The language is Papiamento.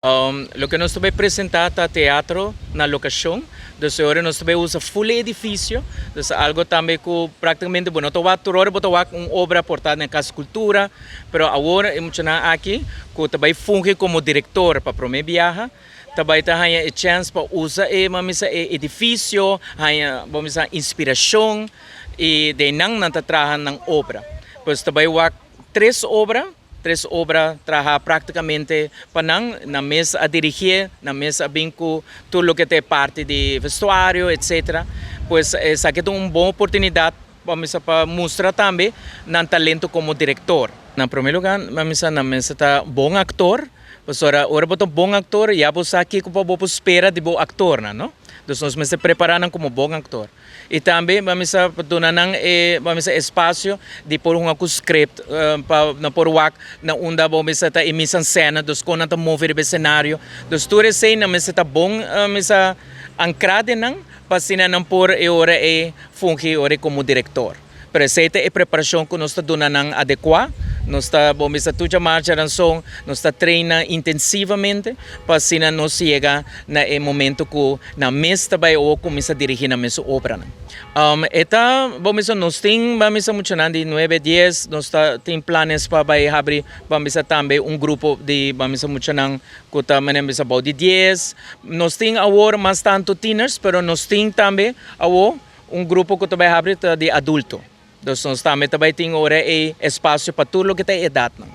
Loke nos ta bay presenta ta teatro na locacion, dus e ora nos ta bay usa full e edificio, dus algo tambe cu practicamente bo no ta wak tur ora bo ta wak un obra por ta den Cas Cultura, pero awor e muchanan aki cu ta bay fungi como director pa prome biaha ta bay ta haya e chance pa usa e mami sa e edificio, haya bo mami sa inspiracion y den nan nan ta traha nan obra. Pues ta bay wak tres obra. Tres obra traha práktikamente pa nan, nan mes a dirigié, nan mes a bin ku tur loke ta e parti di vestuario etcetera. Pues esaki ta un bon oportunidat pa misa pa mustra tambe nan talento komo direktor. Na promé lugá mi a misa nan mester ta bon aktor, pasobra ora bo ta un bon aktor ya bo sa kiko pa bo por spera di bo aktornan, no? Dus nos mester prepará nan komo bon aktor. I tambe bo a mester duna nan e bo a mester espasio di por hunga ku script pa nan por wak na unda bo mester ta e misa en scène, dus kon nan ta move riba e scenario. Dus tur esei nan mester ta bon mester ankrá den nan pa asina nan por e ora ei fungi e ora ei komo direktor. Pero esei ta e preparashon ku nos ta duna nan adekuá. Nos ta bo mester tucha marcha ranson, nos ta traina intensivamente pa asina nos yega na e momento ku nan mes ta bai owo kuminsá dirigí nan mes obranan. E ta bo mester nos tin bo mester muchanan di nuebe, dies, nos ta tin planes pa bai habri bo mester tambe un grupo di bo mester muchanan ku ta manera bisa bou di dies. Nos tin awor mas tantu tieners, pero nos tin tambe awo un grupo ku ta bai habri ta di adulto. Dus nos tambe ta bai tin ora e espasio pa tur loke ta e edatnan.